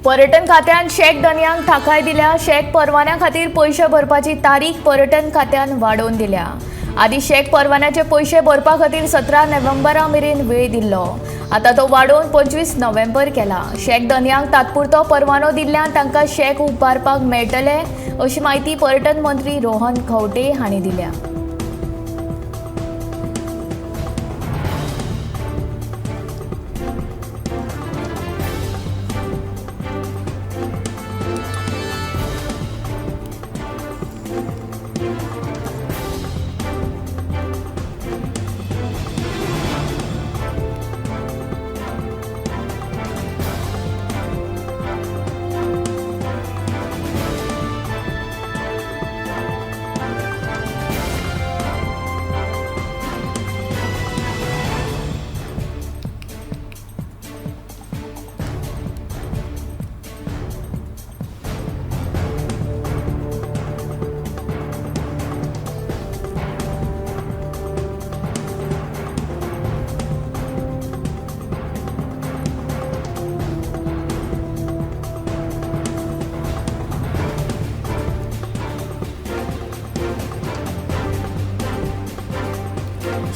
पर्यटन खात्यान शॅक धनयांक थाकाय दिल्या. शॅक परवान्या खातीर पयशे भरपाची तारीख पर्यटन खात्यान वाडोवन दिल्या. आदी शॅक परवान्याचे पयशे भरपा खातीर 17 नोव्हेंबरा मेरेन वेळ दिल्लो, आतां तो वाडोवन 25 नोव्हेंबर केला. शॅक धनयांक तात्पुरतो परवानो दिल्ल्यान तांकां शॅक उबारपाक मेळटले अशी म्हायती पर्यटन मंत्री रोहन खंवटे हांणी दिल्या.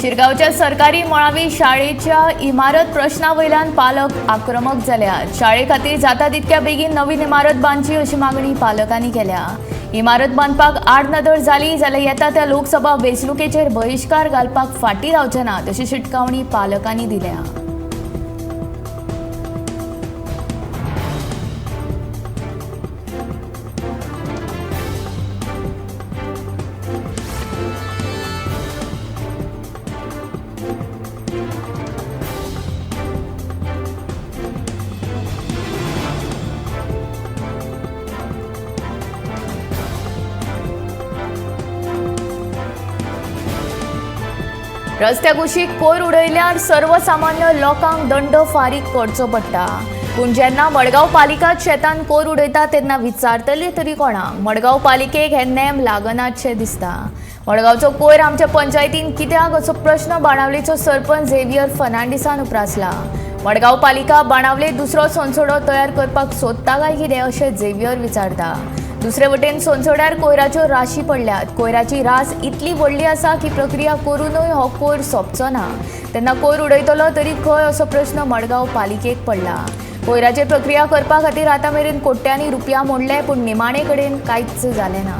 शिरगांवच्या सरकारी मुळावी शाळेच्या इमारत प्रश्ना वयल्यान पालक आक्रमक जाल्यात. शाळे खातीर जाता तितक्या बेगीन नवीन इमारत बांदची अशी मागणी पालकांनी केल्या. इमारत बांदपाक आडनदर जाली जाल्यार येता त्या लोकसभा वेंचणुकेचेर बहिश्कार घालपाक फाटीं रावचे नात अशी शिटकावणी पालकांनी दिल्या. रस्त्या कुशीक कोयर उडयल्यार सर्वसामान्य लोकांक दंड फारीक करचो पडटा, पूण जेन्ना मडगांव पालिका शेतान कोयर उडयता तेन्ना विचारतले तरी कोणाक? मडगांव पालिकेक हे नेम लागनातशे दिसता. मडगांवचो कोयर आमच्या पंचायतीन कित्याक असो प्रश्न बाणावलेचो सरपंच झेवियर फर्नांडीसान उप्रासला. मडगांव पालिका बाणावले दुसरो सोनसोडो तयार करपाक सोदता काय कितें अशें झेवियर विचारता. दुसरे वटेन सोनसोड्यार कोयराच्यो राशी पडल्यात. कोयराची रास इतली व्हडली आसा की प्रक्रिया करूनय हो कोयर सोंपचो ना, तेन्ना कोयर उडयतलो तरी खंय असो प्रश्न मडगांव पालिकेक पडला. कोयराचेर प्रक्रिया करपा खातीर आतां मेरेन कोट्यांनी रुपया मोडले, पूण निमाणे कडेन कांयच जालें ना.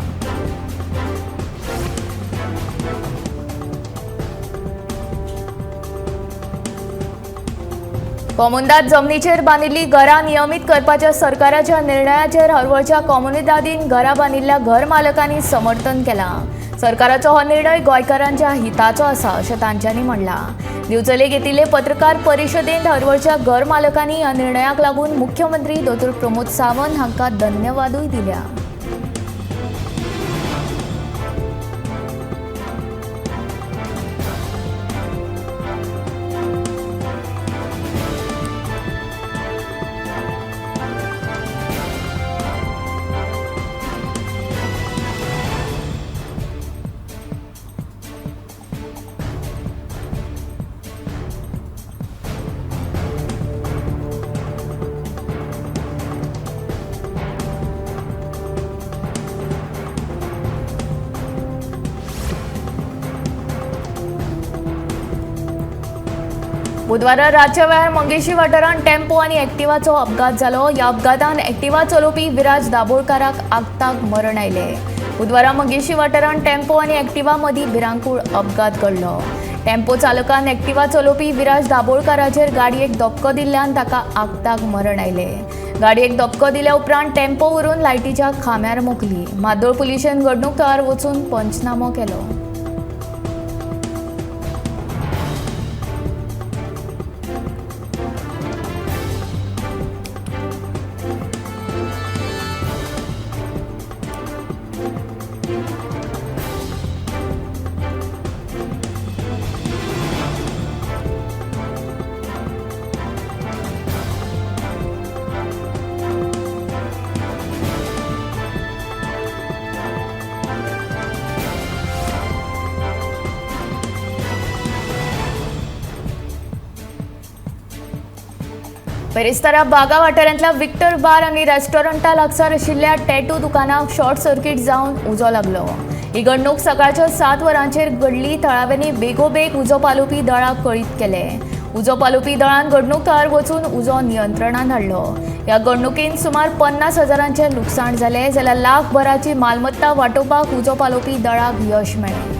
कोमुनिदाद जमनीचेर बांदिल्ली घरां नियमीत करपाच्या सरकाराच्या निर्णयाचेर हरवळच्या कोमुनिदादीन घरां बांदिल्ल्या घर मालकांनी समर्थन केलां. सरकाराचो हो निर्णय गोंयकारांच्या हिताचो आसा अशें तांच्यांनी म्हणलां. दिवचले घेतिल्ले पत्रकार परिशदेंत हरवळच्या घर मालकांनी ह्या निर्णयाक लागून मुख्यमंत्री दोतोर प्रमोद सावंत हांकां धन्यवादूय दिल्या. बुधवारा रातच्या वेळार मंगेशी वाठारांत टेम्पो आनी एक्टिवाचो अपघात जालो. ह्या अपघातान एक्टिवा चलोवपी विराज दाबोळकाराक आगताक मरण आयलें. बुधवारा मंगेशी वाठारांत टेम्पो आनी एक्टिवा मदीं भिरांकूळ अपघात घडलो. टेम्पो चालकान एक्टिवा चलोवपी विराज दाबोळकाराचेर गाडयेक धपको दिल्ल्यान ताका आगताक मरण आयलें. गाडयेक धपको दिल्या उपरांत टेम्पो व्हरून लायटीच्या खांब्यार मोखली. म्हादोळ पुलिशेन घडणूक थळार वचून पंचनामो केलो. बेरेस्तारा बागा वाठारांतल्या विक्टर बार आनी रेस्टॉरंटा लागसार आशिल्ल्या टॅटू दुकानाक शॉर्ट सर्किट जावन उजो लागलो. ही घडणूक सकाळच्या 7 वरांचेर घडली. थळाव्यांनी बेगोबेग उजो पालोवपी दळाक कळीत केले. उजो पालोवपी दळान घडणूक थळार वचून उजो नियंत्रणात हाडलो. ह्या घडणुकेन सुमार 50 हजारांचें लुकसाण जालें, जाल्यार लाखभराची मालमत्ता वाटोवपाक उजो पालोवपी दळाक यश मेळ्ळें.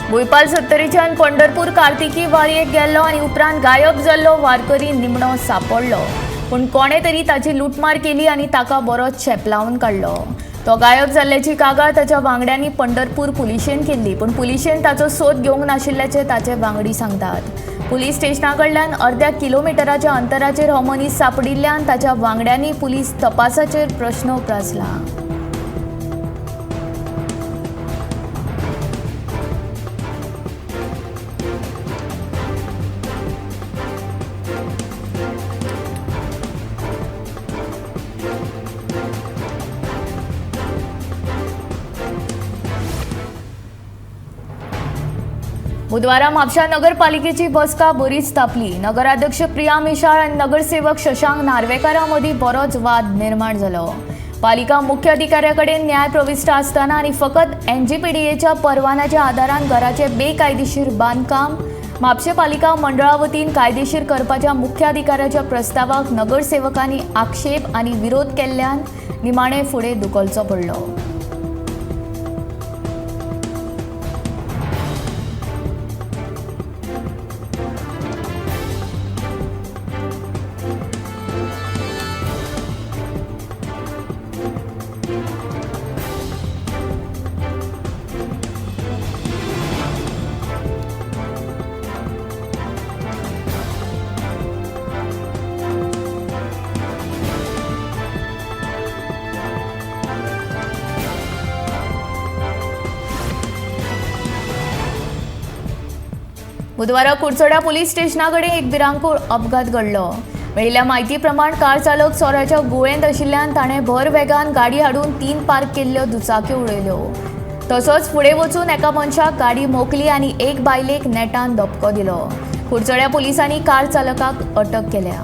भुंयपाल सत्तरीच्यान पंढरपूर कार्तिकी वारयेक गेल्लो आनी उपरांत गायब जाल्लो वारकरी निमणो सापडलो, पूण कोणे तरी ताची लुटमार केली आनी ताका बरोच चेपलावन काडलो. तो गायब जाल्ल्याची कागाळ ताच्या वांगड्यांनी पंढरपूर पुलिशेन केल्ली, पूण पुलिशेन ताचो सोद घेवंक नाशिल्ल्याचे ताचे वांगडी सांगतात. पुलीस स्टेशना कडल्यान अर्द्या किलोमिटराच्या अंतराचेर हो मनीस सापडिल्ल्यान ताच्या वांगड्यांनी पुलीस तपासाचेर प्रश्न उप्रासला. बुधवारा म्हापशा नगरपालिकेची बसका बरीच तापली. नगराध्यक्ष प्रिया मिशाळ आनी नगरसेवक शशांक नार्वेकारा मदीं बरोच वाद निर्माण जालो. पालिका मुख्य अधिकाऱ्या कडेन न्याय प्रविष्ट आसतना आनी फकत एनजीपीडीएच्या परवान्याच्या आदारान घराचे बेकायदेशीर बांदकाम म्हापशें पालिका मंडळा वतीन कायदेशीर करपाच्या मुख्य अधिकाऱ्याच्या प्रस्तावाक नगरसेवकांनी आक्षेप आनी विरोध केल्ल्यान निमाणें फुडें धुकलचो पडलो. बुधवारा कुडचड्या पुलीस स्टेशना कडेन एक भिरांकूळ अपघात घडलो. मेळिल्ल्या म्हायती प्रमाण कार चालक सोऱ्याच्या गुळेंत आशिल्ल्यान ताणें भर वेगान गाडी हाडून 3 पार्क केल्ल्यो दुचाक्यो उडयल्यो. तसोच फुडें वचून एका मनशाक गाडी मोखली आनी एक बायलेक नेटान धपको दिलो. कुडचड्या पुलिसांनी कार चालकाक अटक केल्या.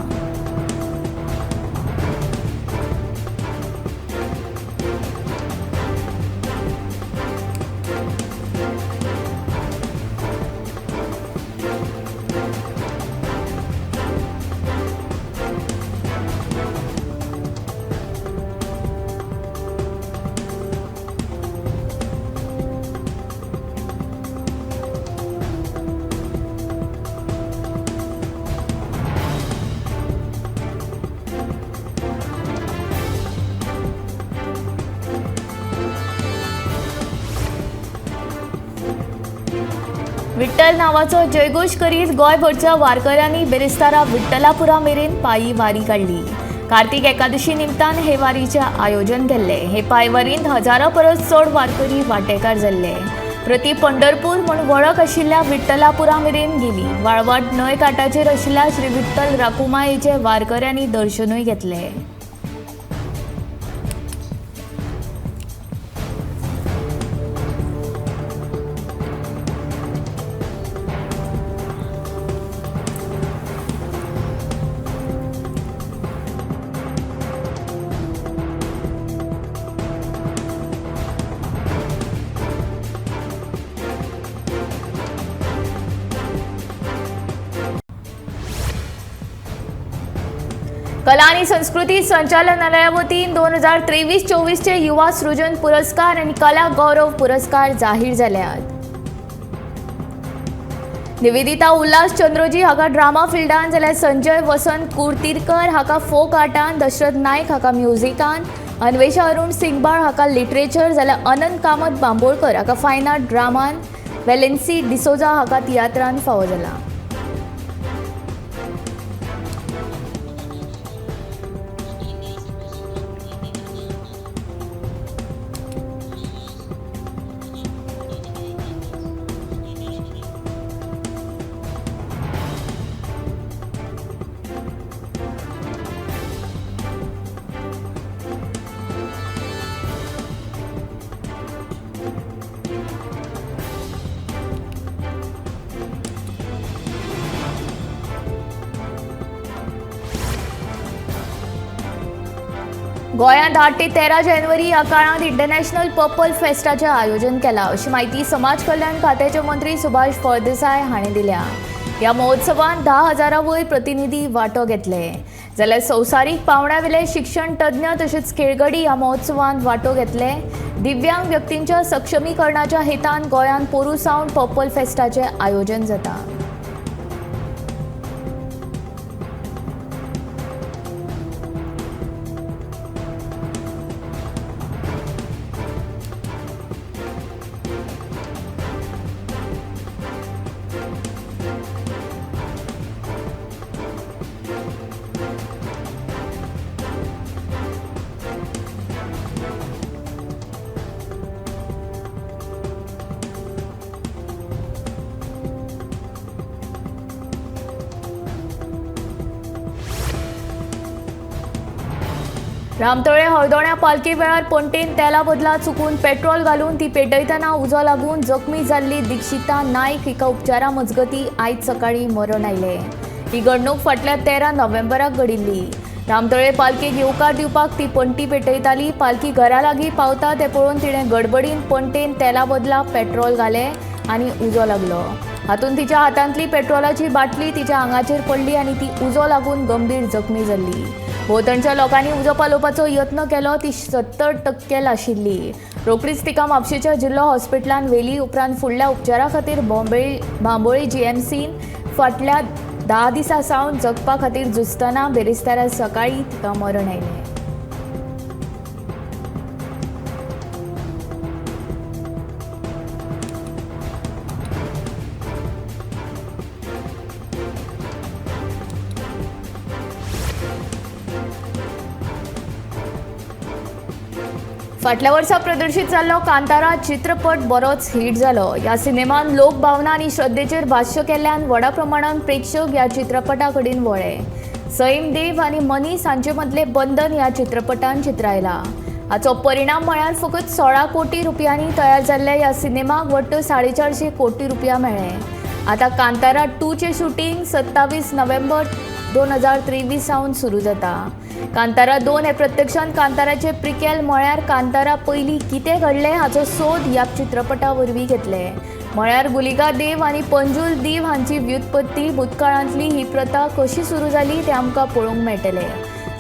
विठ्ठल नावाचो जयघोष करीत गोंयभरच्या वारकऱ्यांनी बेरेस्तारा विठ्ठलापुरा मेरेन पायी वारी काडली. कार्तिक एकादशी निमतान हे वारीचें आयोजन केल्लें. हे पांयवारींत हजारां परस चड वारकरी वांटेकार जाल्ले. प्रति पंढरपूर म्हूण वळख आशिल्ल्या विठ्ठलापुरा मेरेन गेली. वाळवाट न्हंय काठाचेर आशिल्ल्या श्री विठ्ठल राकुमायेचे वारकऱ्यांनी दर्शनूय घेतलें. कला आणि संस्कृती संचालनालया वतीन 2023-24 चे युवा सृजन पुरस्कार आणि कला गौरव पुरस्कार जाहीर जाल्यात. निवेदिता उल्हास चंद्रोजी हाका ड्रामा फिल्डान, जाल्यार संजय वसंत कुर्तीरकर हाका फोक आर्टान, दशरथ नायक हाका म्युझिकान, अन्वेषा अरुण सिंगबाळ हाका लिटरेचर, जाल्यार अनंत कामत बांबोळकर हाका फायन आर्ट ड्रामान, वेलेन्सी डिसोजा हाका तियात्रान फावो जाला। गोंयांत 8 ते 13 जानेवारी ह्या काळांत इंटरनॅशनल पर्पल फेस्टाचें आयोजन केलां अशी म्हायती समाज कल्याण खात्याचे मंत्री सुभाष फळदेसाय हांणी दिल्या। ह्या महोत्सवांत 10,000 वयर प्रतिनिधी वांटो घेतले, जाल्यार संवसारीक पांवड्यावेले शिक्षण तज्ञ तशेंच खेळगडी ह्या महोत्सवांत वांटो घेतले। दिव्यांग व्यक्तींच्या सक्षमीकरणाच्या हेतान गोंयांत पोरूं सावन पर्पल फेस्टाचें आयोजन जाता। रामतळे हळदोण्या पालखे वेळार पणटेन तेला बदला चुकून पेट्रोल घालून ती पेटयतना उजो लागून जखमी जाल्ली दीक्षिता नायक हिका उपचारा मजगती आयज सकाळीं मरण आयलें। ही घडणूक फाटल्या 13 नोव्हेंबराक घडिल्ली। रामतळे पालखेक येवकार दिवपाक ती पणटी पेटयताली। पालखी घरा लागीं पावता तें पळोवन तिणें गडबडीन पणटेन तेला बदला पेट्रोल घालें आनी उजो लागलो। हातूंत तिच्या हातांतली पेट्रोलाची बाटली तिच्या आंगाचेर पडली आनी ती उजो लागून गंभीर जखमी जाल्ली। भोंवतणच्या लोकांनी उजो पालोवपाचो यत्न केलो। ती 70% आशिल्ली। रोखडीच तिका म्हापशेंच्या जिल्लो हॉस्पिटलांत व्हेली। उपरांत फुडल्या उपचारा खातीर बांबोळी जीएमसीन फाटल्या 10 दिसां सावन जगपा खातीर झुजतना बेरेस्तारा सकाळीं तिका मरण आयलें। फाटल्या वर्सा प्रदर्शीत जाल्लो कांतारा चित्रपट बरोच हिट जालो। ह्या सिनेमान लोकभावना आनी श्रद्धेचेर भाश्य केल्ल्यान व्हडा प्रमाणान प्रेक्षक ह्या चित्रपटा कडेन वळ्ळे। सैम देव आनी मनीस हांचे मदलें बंधन ह्या चित्रपटान चित्रायलां। हाचो परिणाम म्हळ्यार फकत 16 कोटी रुपयांनी तयार जाल्ल्या ह्या सिनेमाक वट्ट 450 कोटी रुपया मेळ्ळे। आतां कांतारा 2चें शुटींग 27 नोव्हेंबर 2023 सावन सुरू जाता। कांतारा 2 हे प्रत्यक्षांत कांताराचे प्रिकेल म्हळ्यार कांतारा पयलीं कितें घडलें हाचो सोद ह्या चित्रपटा वरवीं घेतले। म्हळ्यार गुलिगा देव आनी पंजूल देव हांची व्युत्पत्ती, भूतकाळांतली ही प्रथा कशी सुरू जाली तें आमकां पळोवंक मेळटलें।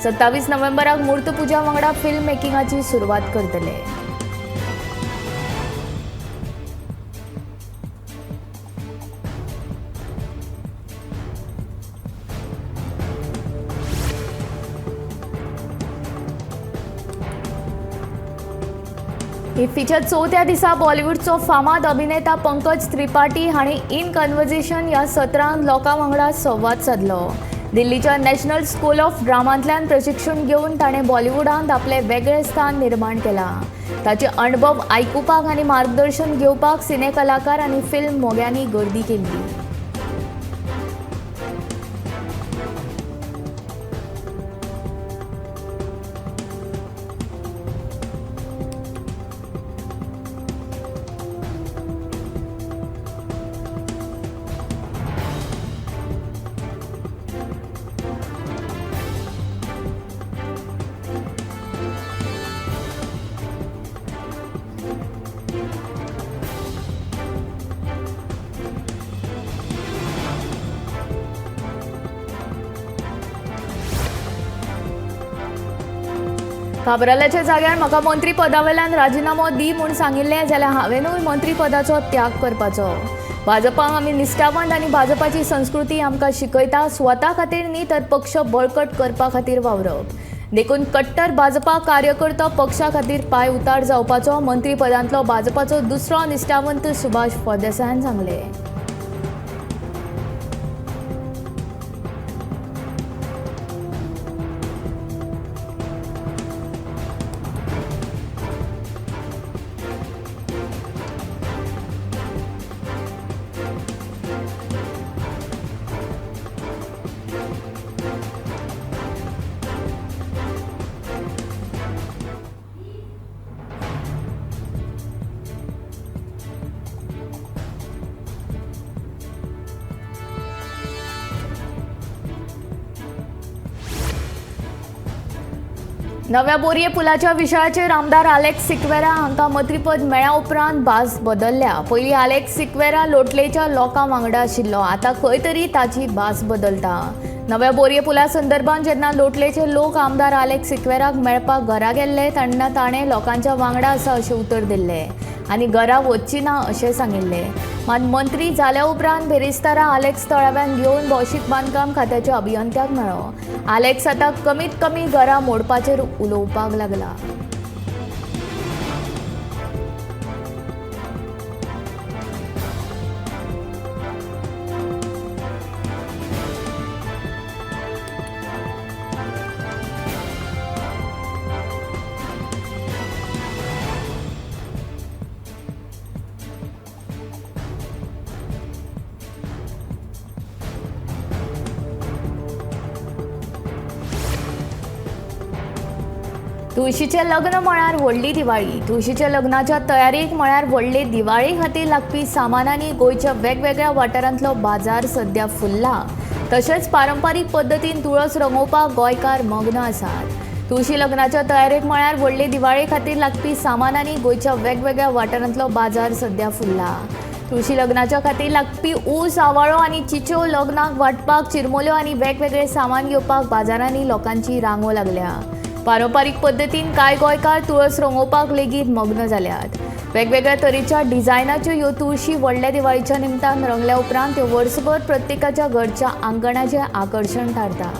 27 नोव्हेंबराक मूर्तपुजा वांगडा फिल्म मेकिंगाची सुरवात करतले। इफ्फीच्या 4थ्या दिसा बॉलिवूडचो फामाद अभिनेता पंकज त्रिपाठी हांणी इन कन्वर्जेशन ह्या सत्रांत लोकां वांगडा संवाद सादलो। दिल्लीच्या नॅशनल स्कूल ऑफ ड्रामांतल्यान प्रशिक्षण घेवन ताणें बॉलिवूडांत आपलें वेगळें स्थान निर्माण केलां। ताचे अणभव आयकुपाक आनी मार्गदर्शन घेवपाक सिने कलाकार आनी फिल्म मोग्यांनी गर्दी केल्ली। काब्रालाच्या जाग्यार म्हाका मंत्रीपदावेल्यान राजिनामो दी म्हूण सांगिल्लें जाल्यार हांवेनूय मंत्रीपदाचो त्याग करपाचो। भाजपाक आमी निश्ठावंत आनी भाजपाची संस्कृती आमकां शिकयता स्वता खातीर न्ही तर पक्ष बळकट करपा खातीर वावरप. देखून कट्टर भाजपा कार्यकर्तो पक्षा खातीर पांय उतार जावपाचो मंत्रीपदांतलो भाजपाचो दुसरो निश्ठावंत सुभाष फळदेसायान सांगलें. नव्या बोरये पुलाच्या विशयाचेर आमदार आलेक्स सिक्वेरा हांकां मंत्रीपद मेळ्ळ्या उपरांत भास बदल्ल्या. पयलीं आलेक्स सिक्वेरा लोटलेच्या लोकां वांगडा आशिल्लो, आतां खंय तरी ताची भास बदलता. नव्या बोरये पुला संदर्भात जेन्ना लोटलेचे लोक आमदार आलेक्स सिक्वेराक मेळपाक घरा गेल्ले तेन्ना ताणें लोकांच्या वांगडा आसा अशें उतर दिल्लें आनी घरा वचची ना अशें सांगिल्लें. मात मंत्री जाल्या उपरांत बेरेस्तारा आलेक्स थळाव्यांक घेवन भौशीक बांदकाम खात्याच्या अभियंत्याक मेळ्ळो. आलेक्स आतां कमीत कमी घरां मोडपाचेर उलोवपाक लागला. तुळशीचें लग्न म्हळ्यार व्हडली दिवाळी. तुळशीच्या लग्नाच्या तयारेक म्हळ्यार व्हडले दिवाळे खातीर लागपी सामानांनी गोंयच्या वेगवेगळ्या वाठारांतलो बाजार सध्या फुल्ला. तशेंच पारंपारीक पद्दतीन तुळस रंगोवपाक गोंयकार मग्न आसात. तुळशी लग्नाच्या तयारेक म्हळ्यार व्हडले दिवाळे खातीर लागपी सामानांनी गोंयच्या वेगवेगळ्या वाठारांतलो बाजार सध्या फुल्ला. तुळशी लग्नाच्या खातीर लागपी ऊस, आवाळो आनी चिच्यो लग्नाक वांटपाक चिरमुल्यो आनी वेगवेगळे सामान घेवपाक बाजारांनी लोकांची रांगो लागल्या. पारंपारीक पद्दतीन कांय गोंयकार तुळस रंगोवपाक लेगीत मग्न जाल्यात. वेगवेगळ्या तरेच्या डिझायनाच्यो ह्यो तुळशी व्हडल्या दिवाळीच्या निमतान रंगल्या उपरांत त्यो वर्सभर प्रत्येकाच्या घरच्या आंगणाचें आकर्शण थारता.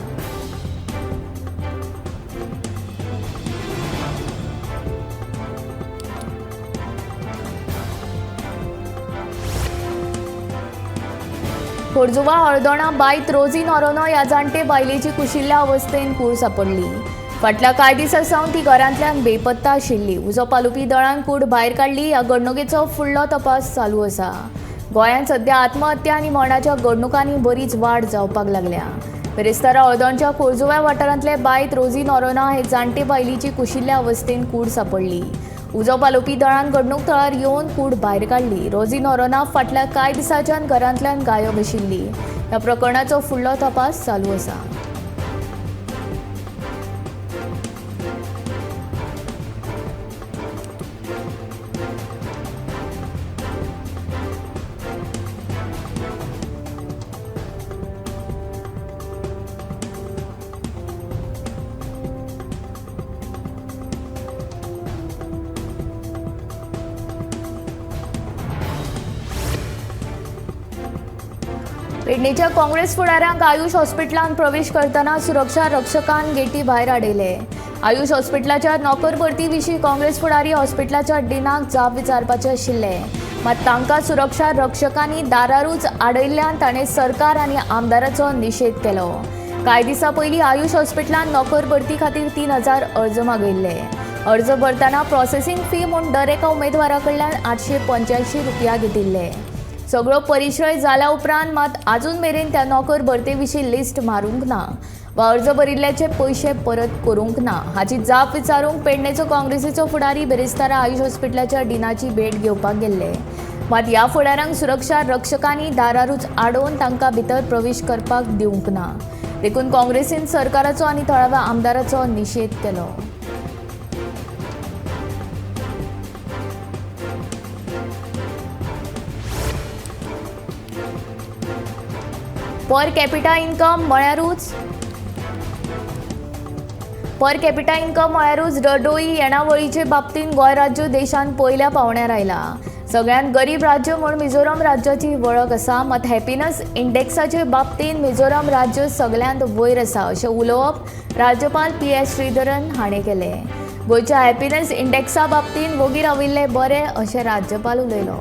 खोर्जुवा हळदोणा बायत रोजी नोरोनो ह्या जाण्टे बायलेची कुशिल्ल्या अवस्थेन कूड सापडली. फाटल्या कांय दिसां सावन ती घरांतल्यान बेपत्ता आशिल्ली. उजो पालोवपी दळान कूड भायर काडली. ह्या घडणुकेचो फुडलो तपास चालू आसा. गोंयांत सध्या आत्महत्या आनी मरणाच्या घडणुकांनी बरीच वाड जावपाक लागल्या. बिरेस्तारा हळदोणच्या खोर्जुव्या वाठारांतले बायत रोजी नोरोना हे जाण्टे बायलेची कुशिल्ल्या अवस्थेन कूड सापडली. उजो पालोवपी दळान घडणूक थळार येवन कूड भायर काडली. रोजी नोरोना फाटल्या कांय दिसांच्यान घरांतल्यान गायब आशिल्ली. ह्या प्रकरणाचो फुडलो तपास चालू आसा. पेडणेच्या काँग्रेस फुडाऱ्यांक आयुष हॉस्पिटलांत प्रवेश करतना सुरक्षा रक्षकान गेटी भायर आडयले. आयुष हॉस्पिटलाच्या नोकर भरती विशीं काँग्रेस फुडारी हॉस्पिटलाच्या डिनाक जाप विचारपाचे आशिल्ले. मात तांकां सुरक्षा रक्षकांनी दारारूच आडयल्ल्यान ताणें सरकार आनी आमदाराचो निशेध केलो. कांय दिसां पयलीं आयुष हॉस्पिटलांत नोकर भरती खातीर 3000 अर्ज मागयल्ले. अर्ज भरतना प्रोसेसिंग फी म्हूण दर एका उमेदवारा कडल्यान 885 रुपया घेतिल्ले. सगळो परिश्रय जाल्या उपरांत मात आजून मेरेन त्या नोकर भरते विशीं लिस्ट मारूंक ना वा अर्ज भरिल्ल्याचे पयशे परत करूंक ना हाची जाप विचारूंक पेडणेचो काँग्रेसीचो फुडारी बिरेस्तारा आयुष हॉस्पिटलाच्या डिनाची भेट घेवपाक गेल्ले. मात ह्या फुडाऱ्यांक सुरक्षा रक्षकांनी दारारूच आडोवन तांकां भितर प्रवेश करपाक दिवंक ना. देखून काँग्रेसीन सरकाराचो आनी थळाव्या आमदाराचो निशेध केलो. पर कॅपिटा इन्कम म्हळ्यारूच दरडोई येणावळीचे बाबतींत गोंय राज्य देशांत पयल्या पावंड्यार आयला. सगळ्यांत गरीब राज्य म्हूण मिझोरम राज्याची वळख आसा, मात हॅपीनस इंडेक्साचे बाबतींत मिझोरम राज्य सगळ्यांत वयर आसा अशें उलोवप राज्यपाल पी.एस. श्रीधरन हाणें केलें। गोंयच्या हॅपीनस इंडेक्सा बाबतींत वोगी राविल्ले बरे अशें राज्यपाल उलयलो।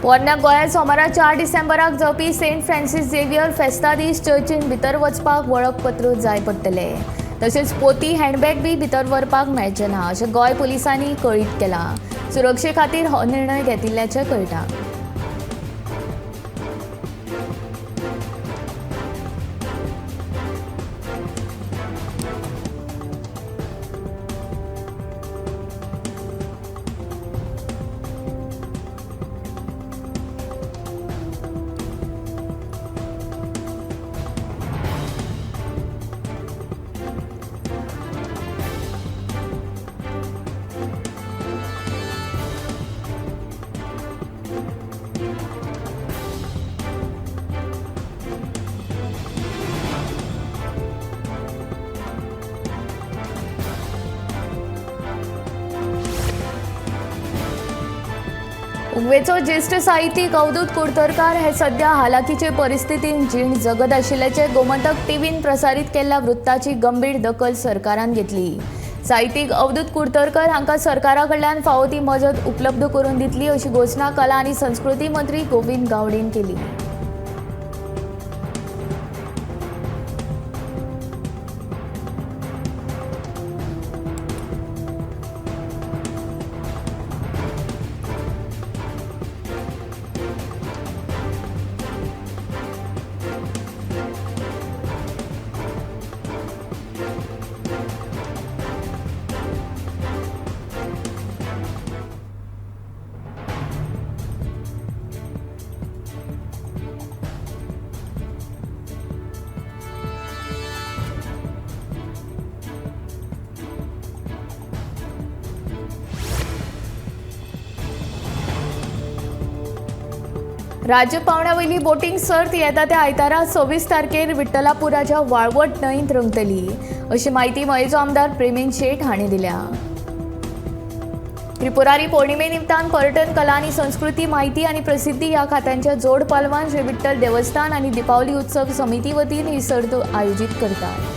पोरण्या गोंयांत सोमारा 4 डिसेंबराक जावपी सेंट फ्रांसीस झेवियर फेस्ता दीस चर्चीन भितर वचपाक वळखपत्र जाय पडटले। तशेंच पोती हँडबॅग बी भितर व्हरपाक मेळचें ना अशें गोंय पुलिसांनी कळीत केलां। सुरक्षे खातीर हो निर्णय घेतिल्ल्याचें कळटा। उगवेचो ज्येश्ठ साहित्यीक अवधूत कुडतरकार हे सध्या हालाकीचे परिस्थितीन जीण जगत आशिल्ल्याचे गोमंतक टीव्हीन प्रसारीत केल्ल्या वृत्ताची गंभीर दखल सरकारान घेतली। साहित्यीक अवधूत कुडतरकर हांकां सरकारा कडल्यान फावो ती मजत उपलब्ध करून दितली अशी घोशणा कला आनी संस्कृती मंत्री गोविंद गावडेन केली। राज्य पावंड्यावयली बोटींग सर्त येता त्या आयतारा 26 तारखेर विठ्ठलापुराच्या वाळवट न्हंयेंत रंगतली अशी म्हायती मयेचो आमदार प्रेमेंद शेट हांणी दिल्या। त्रिपुरारी पौर्णिमे निमतान पर्यटन, कला आनी संस्कृती, म्हायती आनी प्रसिद्धी ह्या खात्यांच्या जोड पालवान श्री विठ्ठल देवस्थान आनी दीपावली उत्सव समिती वतीन ही सर्त आयोजीत करतात।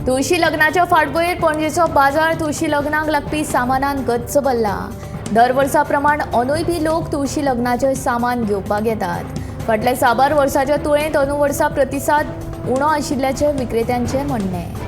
तुळशी लग्नाच्या फाटभुंयेर पणजेचो बाजार तुळशी लग्नाक लागपी सामानान गच्च भरला। दर वर्सा प्रमाण अंदूय बी लोक तुळशी लग्नाचें सामान घेवपाक येतात। फाटल्या साबार वर्साच्या तुळेंत अंदू वर्सा प्रतिसाद उणो आशिल्ल्याचें विक्रेत्यांचें म्हणणें।